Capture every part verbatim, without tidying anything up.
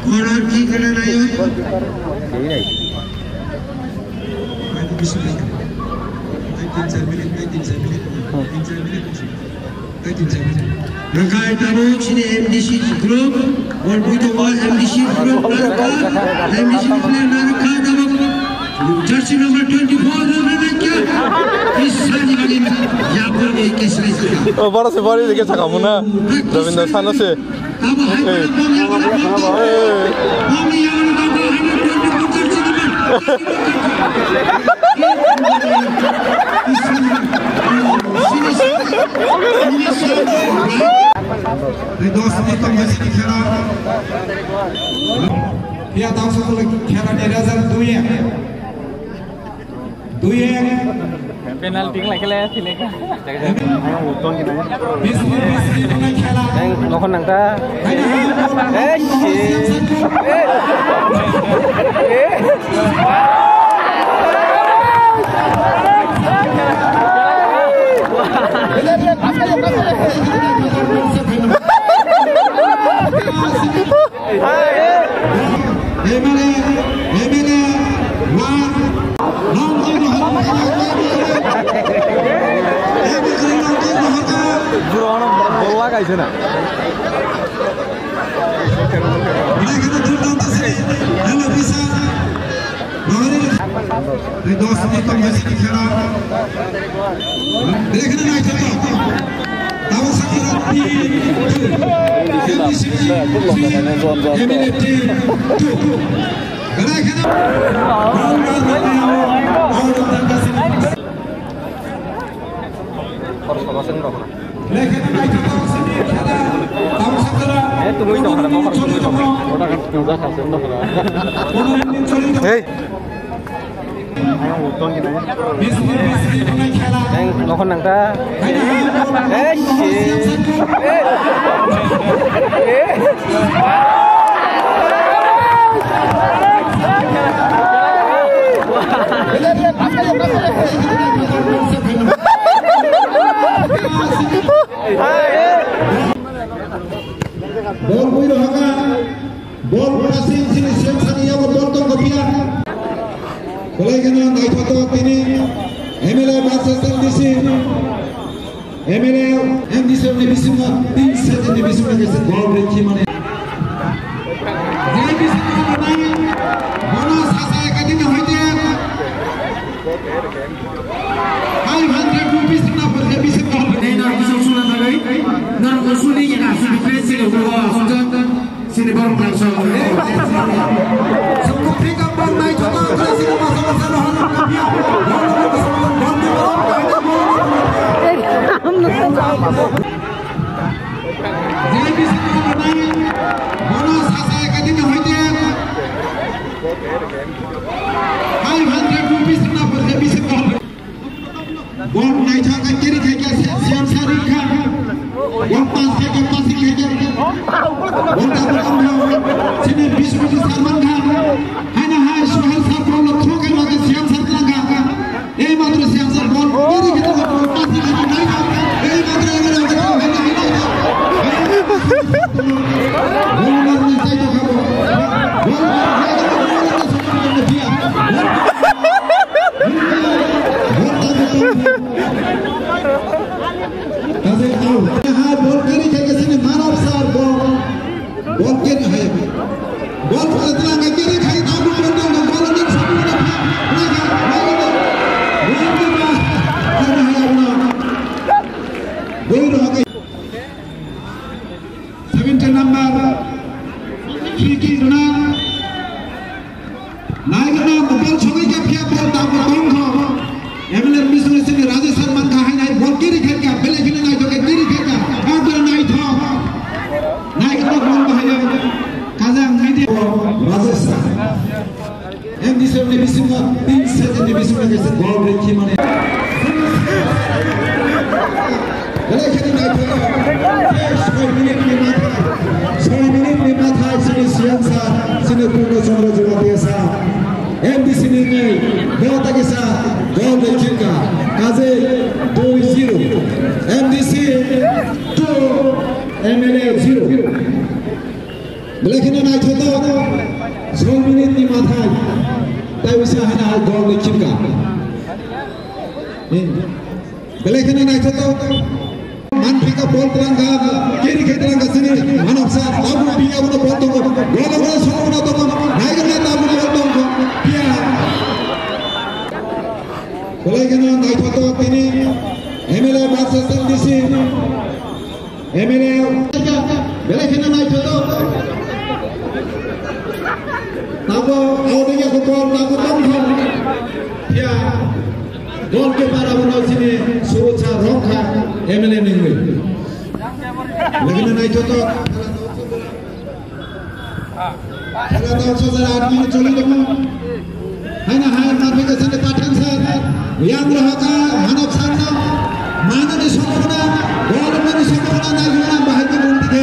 Corner kick kana nayo. Tin char minute, tin char minute, tin char minute. Nakai tabuk sini M D C group, bol bui tongo M D C group narwkha, M D C player narwkha tabuk jersey number twenty-four rwna naikha, Isani bagwi yapor bai kesre saka. O, boro se bori dikhe saka muna. Rabindra Sano se. Tabuk hai bol yago na. Bol yago na, hai twenty-four jersey number. Dos minute tong hasi khela. Pia tang sokol khela ni result dui ek. Dui ek. Penalty lai khela thile ka. Bis minute, bis minute tong khela. Nokon nang ta. Hai na hai. Eh, shit. Buro ono bolla kaise na. Hello, bisa. Bahari. Dos minute tong hasi khela. Ekhane naithotok. Tabuk sakha tin, two. M D C team, three. M L A team, two. Ekhane. Khoroksa basing rok. Eh, tungwi tong, ada mau khoroksa tungwi tong. Hey. Nokon nang ta. Eh, shit. Bol bui rohaka, bol passing sini siam sani yago bol tong kopia. Belai kheno naithotok tini M L A versus M D C. M L A, M D C ni bisingo tin set ni bisingo kaisa gol rikhi mane. Jai bisingo nai, bono sasa ekadini hoite. Five hundred rupees na pore bisingo. Nei na bisingo suna na gai. Na ko suni ya na suni pesi ko ko suni. Sini borok nang song. Sokko pick up ball nai thoma kha sini masa masa no hal kapya. Jai bisingo nai bono sasa ekadini hoite five hundred rupees na pore bisingo. Bol naithok khe carry khaikha Siamsa Rikha. Bol pass khaikha, passing khaikha. Bol tabuk wngkha sini Bishnu Sarman kha. Haino hai Sohel Sar bol no throw khaima khe Siamsa Rikha. Ei matro Siamsa bol carry khe thangkha, bol passing khaikha, naithok. Ei matro Emre Emre haino haino. Bol marni chaito khabo. Bol marni chaito khabo. Kaje kau. Ha, bol kiri khe sini man of sir bol. Bol kiri hai. Bol pala tila ngai kiri khai ta bol bol bol bol bol bol. Naga, naga. Bol kiri hai abna. Bol rohake. Seventeen number. Free kick runa. Naigana bol sogwi khe phiya bol tabuk tongkho. M L A misung sini Rajesh Sharma kha hai nai bol kiri khe kha, belai kheno naithok khe kiri khe kha. Ekdom naithok. Naigana bol bahai kajang media. Rajesh Sharma. M D C ni bisingo tin set ni bisingo kaisa gol rikhi mane. Belai kheno naithok. Soi minute ni mathai, soi minute ni mathai sini Siamsa, sini Purno Chandra Jamatia sa. M D C ni ni, bota kisa, gol de kika, kaje dui zero. M D C two, M L A zero. Belai kheno naithotok, soi minute ni mathai, tai bisa hana hai gol ni khipka. Belai kheno naithotok, manphika bol twlangkha, carry khai twlangkha sini, manoksa, tabuk biya bono bol tongo, gol gol songna tongo, naigwna tabuk bol tongo, biya. Belai kheno naithotok tini, M L A versus M D C. M L A belai kheno naithotok. Tamo audio ko bol tamo tongthok. Ya. Goalkeeper abono sini sucha rokha M L A ningwi. Belai kheno naithotok. Khela tong sojara admin choli tongo. Haina hai matwi ka sani pathan sa. Yang rohaka manok sanna. Mana ni sokona. Gol mani sokona na yuna bahai ki bunti ke.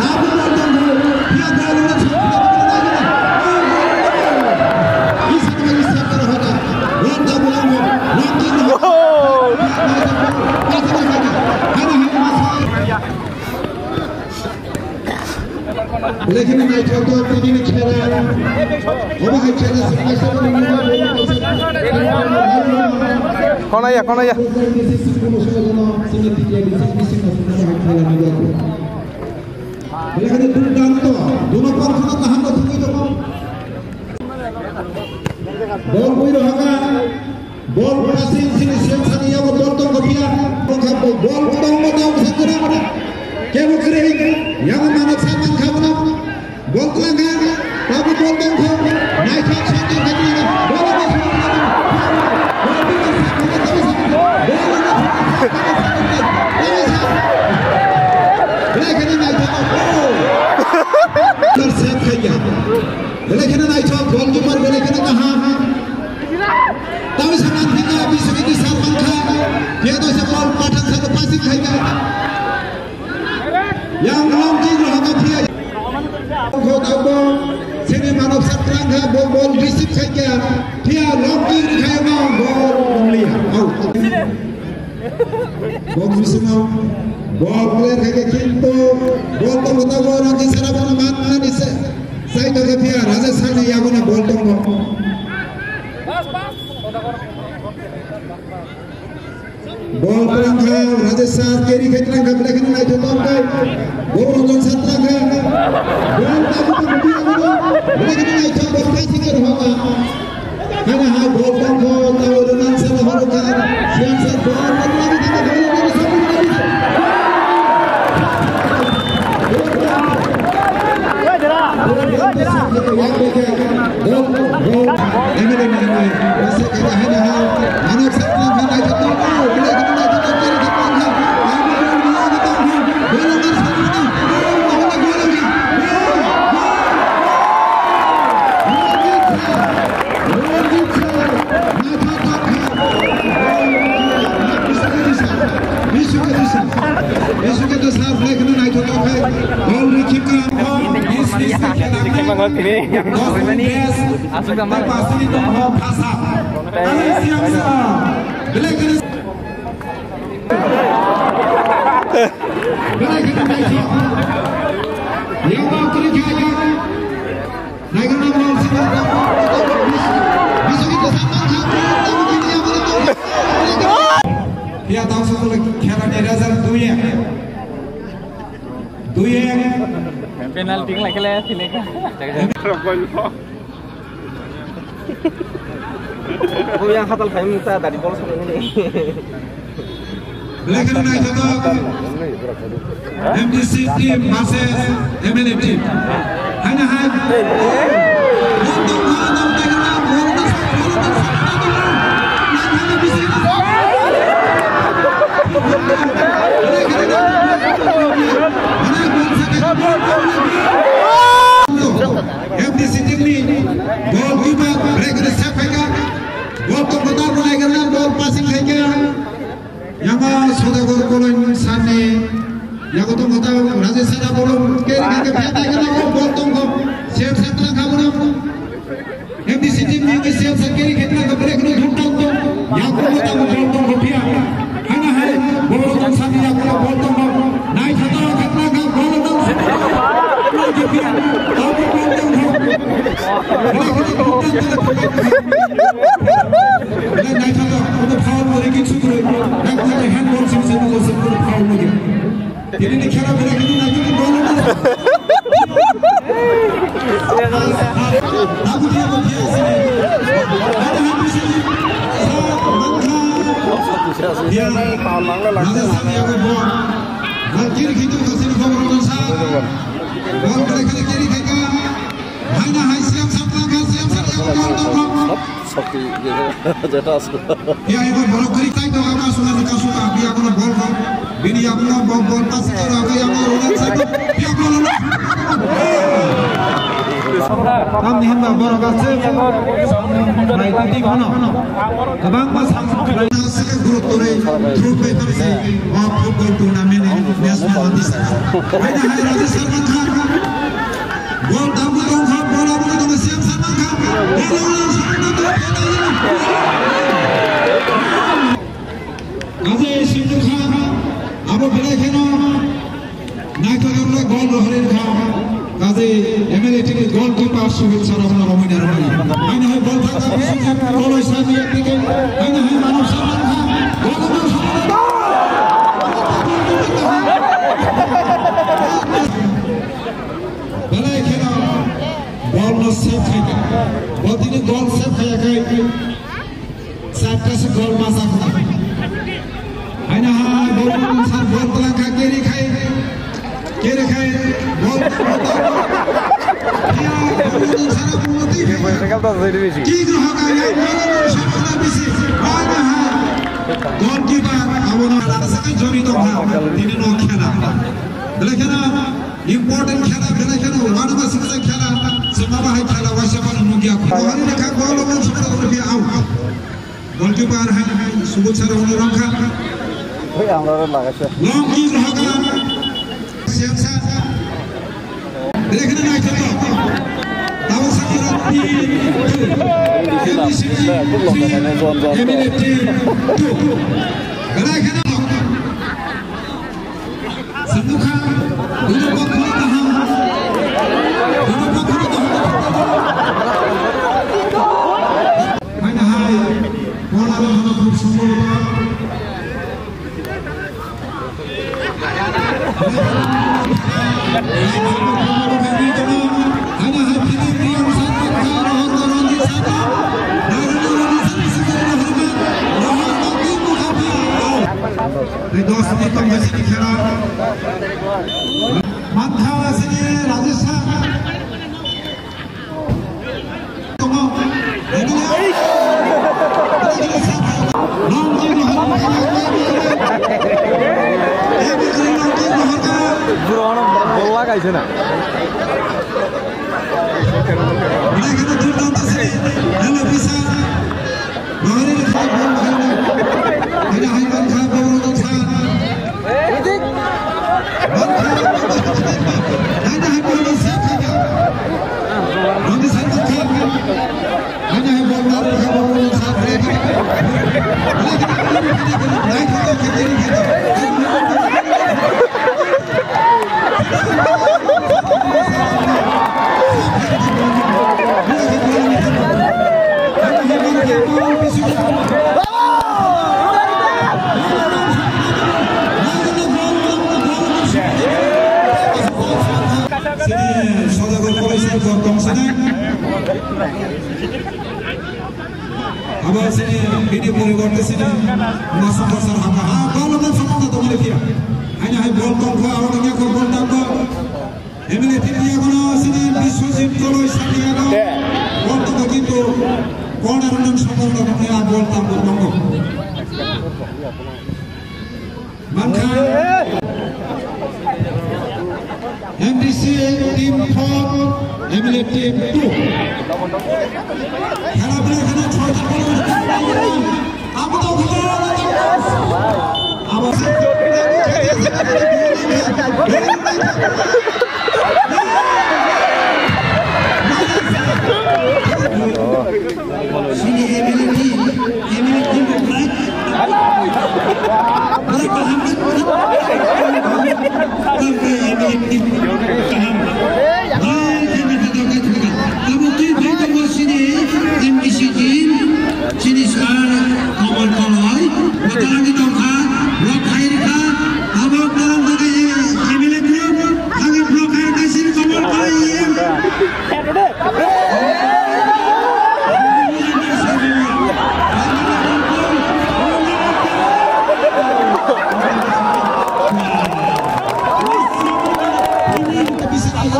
Tabu gol tong ho. Ya gol mani sokona na yuna. Isa na isa rohaka. Gol tabu lang ho. Long kick rohaka. Haina hai masa. Belai kheno naithotok tini ni khela. Obo hai khela se kaisa bo nini. Khonaya, khonaya. Belai kheno durdanto, duno pokhono kaham no thangwi tongo. Bol bui rohaka. Bol passing sini siang sani yago bol tong kopia. Bol kha bol tong mo tong sakura. Kebo kre. Yago manok sa man kha bono. Bol tlang kha. Tabu bol tong kho. Nai kha shot tong kha. Bol ko shot tong kha. Bol ko shot tong kha. Bol ko shot tong kha. Belai kheno naithotok. Sir, save khaiya. Belai kheno naithok, goalkeeper belai kheno kaham. Tawi saman phika, bisiki di sar mankha. Phiya to se bol pathan sa to passing khaikha. Yang long kick rohaka phiya. Kho tabo, sini manok sa tlang kha, bo bol receive khaikha. Phiya long kick khai ma, bol only out. Box bisingo bol player khaikhe kintu bol tongkha tabuk Ranjit Sara bono man mani se sai tongkha phiya Rajesh Sar ni yago no bol tongo. Bol tongkha Rajesh Sar carry khai tongkha belai kheno naithok tongkha. Bo Ranjan Sar tongkha. Bol tabuk tongkha phiya bono belai kheno naithok bol khai sikhe rohama. Hana ha bol tongkho, tao rwnan salo horo khan, siyan sa bol, bol, bol, bol, bol, bol, bol, bol. Yang beke, bol, bol, M L A ni, M L A. Masa kata hana ha, mano sa tongkha, naithok tongkha, bol, bol, bol, bol, bol, bol. Ya, tang sotole khela ni result dui ek. Dui ek. Penalty khlai khe le thile kha. Bo yang hatal khai mung ta dari bol song ni. Belai kheno naithotok M D C team versus M L A team. Haina hai. M D C team ni goalkeeper break ni save khai kha. Bol tongkha ta bo nai kha, bol passing khai kha. Yama Sodagor Koloi Sani, yago tongkha ta Rajesh Sara bol carry khai kha, phetai kha, bol tongkha. Save save kha bono. M D C team ni save save carry khai kha, break ni thum tong tong. Yago ta bol tongkha phiya. Hana hai, bol tong Sani yago bol tongkha. Nai kha ta kha kha bol tong. Sokti, jeta aswk. Ya, ego borok kiri tai to, ama suna ni kasu ka, biya kono bol ko. Bini yakuno bol, bol pas karo, aga yakuno runa sa, biya kono runa. Tamni hwnba borok aswk, nai titi kono. Kwbangma samung khlai. Aswk group kore, group bai pharsi, o football tournament ni national officer. Haina hai Rajesh Sharma Khan. Bol tabuk tong kha, bol abo tong kha, siyam samang kha. Bol abo tong kha, siyam samang kha. Ajay Singh kha, abo belai kheno naithok khe gol rohorwi kha. Ajay M L A team ni goalkeeper Suhit Sarao no romwi narwkmani. Haino hai bol thangkha, Biswajit Koloi sami ya tike. Haino hai Manav Sharma kha. Bol abo tong kha. Belai kheno bol no save khai kha. Bo tini gol save khaiya khai. Sakta se gol ma sakta. Haina ha gol ma sar gol tlang kha keri khai. Keri khai gol. Ya, gol sara gol ti khai. Kick rohorkha ya, gol no sab na bisi. Haina ha. Goalkeeper, abo no rasa kai jori tong kha. Tini no khela. Belai kheno Important khela belai kheno, wano ba singsa khela, sema ba hai khela, waisa ba nungya. Kohani lekha gol o sukha o phi out. Goalkeeper hai hai, Subut Sar o rong kha. Oi, amra ro lagase. Long kick rohorkha. Siam sa. Belai kheno nai khato. Tabo sa kira ti. M B C team, M L A team, two. Belai kheno. Sambukha, duduk bokhorok kaham. Duduk bokhorok kaham. Haina hai, bola rok hano khub songbolba. Haina hai, Philip Riang Sangma, Rohor Ranjit Sangma. Nagarjuna Ranjit Sangma, Sangma, Rohor Ranjit Sangma. Tei dos minute tong khe chini khela. Mankha chini Rajesh Sir. Tongo. Long kick rohor. Long kick rohor. Bwrwano bol lagaise na. Belai kheno durdanto se, hello bisa. Bahari ni khana bol bahari ni. Haina hai man kha bol no sa. Man kha. Haina hai bol no sa kha. Rodi sa man kha. Haina hai bol na kha bol no sa. Belai kheno. Sini Sodagar College ni gor tong sini. Abo sini bini poriborte sini masuk pasar haka ha gol gol samang da tongni pia. Haina hai bol tongkho, abo tongya ko bol tongkho. M L A team ya kono sini Biswajit Koloi sani ya no. Bol tongkho kintu corner nang samang da tongni a bol tongkho tongkho. Mankha M D C team four, M L A team two. Khela belai kheno chhoi ta bol. Abo to khela. Abo se. Sini M L A team, M L A team, right? Mereka hambat, mereka hambat. Mereka M L A team, kaham.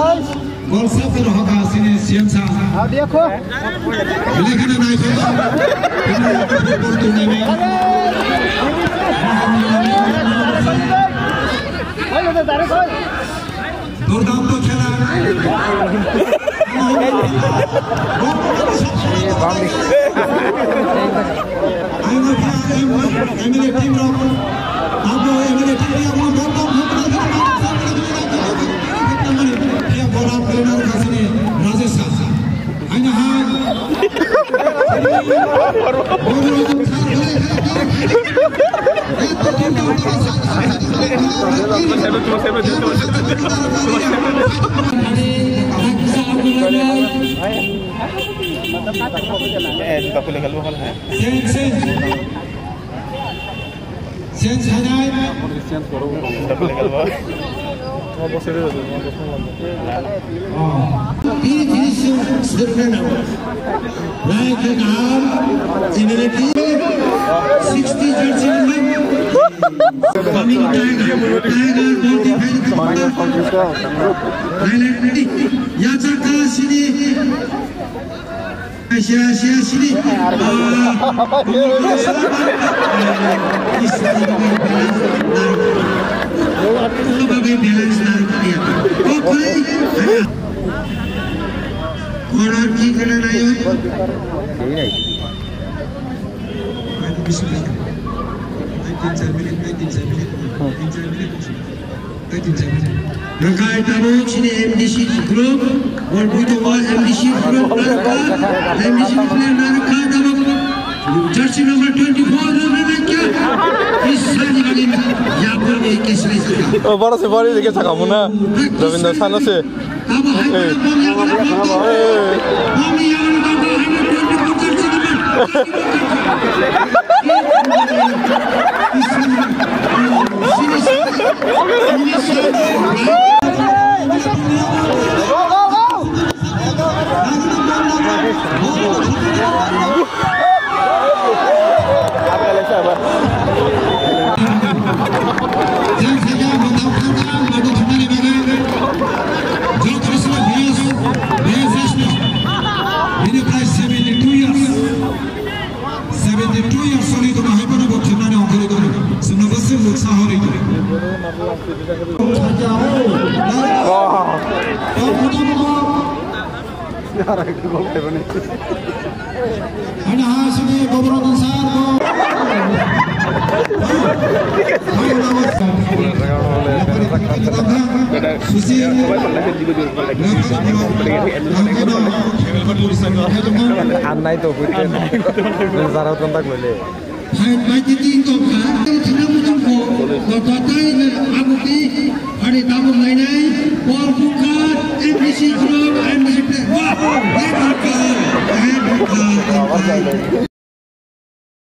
Gol save khe rohor kha chini C M sir. Lekha no naithok. Football tournament. Durdanto khela. Ang no kha M L A team rok. Ang no M L A team rok. Rajesh sir. Haino hai. Sen, sen. Sen sanai. Oh. Bini finish sirna na. Lai ke kaham, immunity, sixty jersey number. Coming Tiger, Tiger, ball defend. Highlight. Yachaka sini. Asia, Asia, sini. Ah, balance na. Balance na. Okay. Corner kick na nayo. Nineteen seven minute, nineteen seven minute, nineteen seven minute. Nangkha tabuk sini M D C group, wal bui tongo M D C group narwkha, M D C ni player narwkha tabuk, jersey number twenty-four rwna nangkha, Isani bagwi yapharwi kesilai saka. O, boro se bori leke saka muna, Rabindra Sano se. Abo hai bom yapharwi bom, bom yapharwi bom, hai twenty-four jersey number. Bini price seventy-two years. Seventy-two years soni tongma hai bono bo thumnani ongkhorwi tongma. Chwngno bo chwng utsaho rwi tong. Haino ha sini Goborodan sir bo. Susi. Annai to huite. Zarao tontak lele. Hai, mai titi tongkha, thina muchung ko, ko tatai na abuti, hari tabuk lainai, bol bukha, M D C group, M D C player. Wah, hai bukha, hai bukha, hai bukha.